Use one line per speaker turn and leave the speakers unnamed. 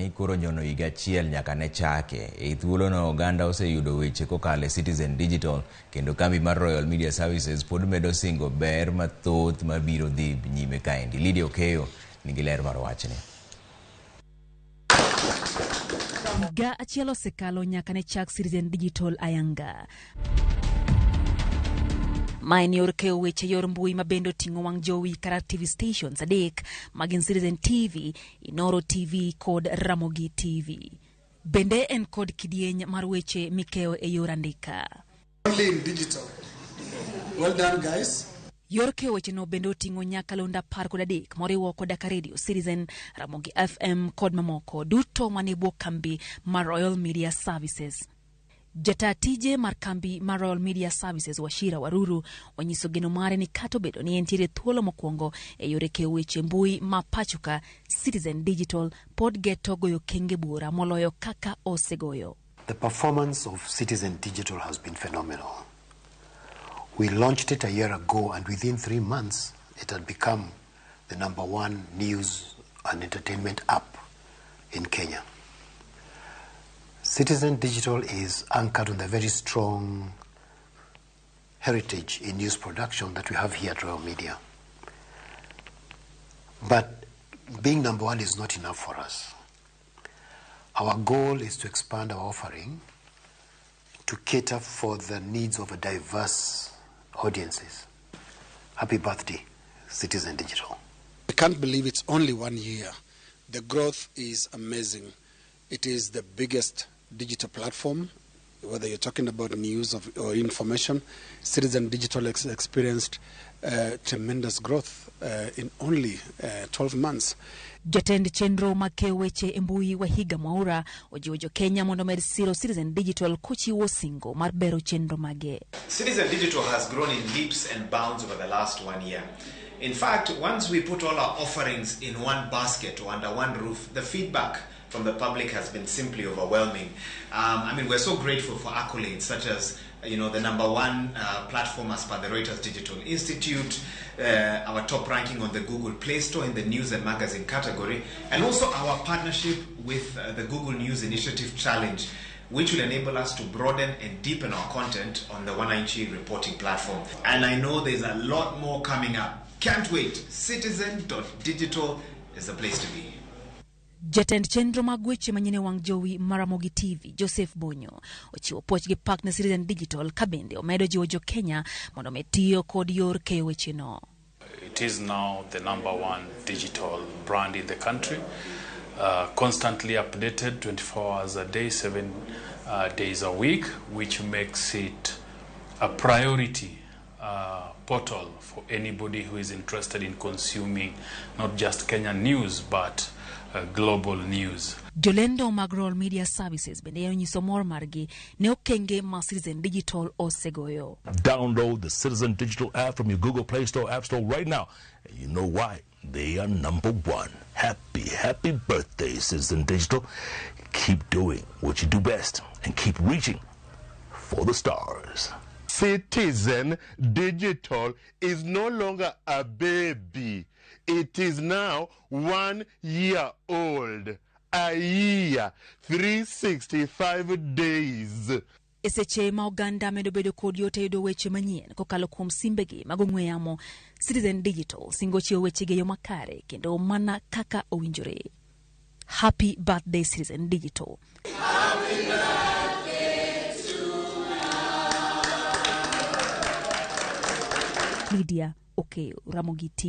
sani koro nyono higa achiel nyaka ne chake. E thuolono oganda oseyudo weche kokalo e Citizen Digital kendo kambi mar Royal Media Services pod medo singo ber mathoth mabiro dhi nyime kaendi. Lydia Okeyo nigi ler mar wachni.
Higa achiel osekalo nyaka ne chak Citizen Digital ayanga. Ma en yor keyo weche yor mbui ma bende oting'o wang' jowi kata TV stations adek magin Citizen TV, Inoro TV kod Ramogi TV. Bende en kod kidieny mar weche mikeyo e yor andika.
Only in digital. Well done, guys.
Yor keyo wecheno bende oting'o nyakalondo 13 moriwo koda ka Radio Citizen, Ramogi FM kod mamoko duto manie bwo kambi mar Royal Media Services. Jata tije mar kambi mar Royal Media Services Wachira Waruru onyiso geno mare ni kata obedo ni entiere thuolo mokwongo e yore keyo weche mbui ma pachoka, Citizen Digital pod geto goyo kenge buora moloyo kaka osegoyo.
The performance of Citizen Digital has been phenomenal. We launched it a year ago, and within 3 months, it had become the #1 news and entertainment app in Kenya. Citizen Digital is anchored on the very strong heritage in news production that we have here at Royal Media. But being #1 is not enough for us. Our goal is to expand our offering to cater for the needs of a diverse audiences. Happy birthday, Citizen Digital.
I can't believe it's only 1 year. The growth is amazing. It is the biggest digital platform, whether you're talking about news or information. Citizen Digital experienced tremendous growth in only 12 months.
Jatend chenro mag keyo weche e mbui Wahiga Mwaura ojiwo jo Kenya mondo omed siro Citizen Digital kochiwo singo mar bero chenro mage.
Citizen Digital has grown in leaps and bounds over the last 1 year. In fact, once we put all our offerings in one basket or under one roof, the feedback from the public has been simply overwhelming. We're so grateful for accolades such as the #1 platform as per the Reuters Digital Institute, our top ranking on the Google Play Store in the news and magazine category, and also our partnership with the Google News Initiative Challenge, which will enable us to broaden and deepen our content on the Wananchi reporting platform. And I know there's a lot more coming up. Can't wait. Citizen.digital is the place to be.
Jatend chenro mag weche manyien e wang' jowi mar Ramogi TV, Joseph Bonyo, ochiwo puoch gi pak ne Citizen Digital ka bende omedo jiwo jo Kenya mondo omed tiyo kod yor keyo wecheno.
It is now the #1 digital brand in the country, constantly updated 24 hours a day, 7 days a week, which makes it a priority portal for anybody who is interested in consuming not just Kenyan news but global news.
Jolendo mag Royal Media Services bende onyiso mor margi ne okenge ma Citizen Digital osegoyo.
Download the Citizen Digital app from your Google Play Store, App Store right now. And you know why? They are #1. Happy, happy birthday, Citizen Digital. Keep doing what you do best and keep reaching for the stars.
Citizen Digital is no longer a baby. It is now 1 year old. A year, 365 days.
E seche ma oganda medo bedo kod yot e yudo weche manyien kokalo kuom simbegi mag ong'we yamo, Citizen Digital singo chiwo wechegi e yo makare kendo mana kaka owinjore. Happy birthday, Citizen Digital.
Happy birthday to
Lydia Okeyo, Ramogi TV.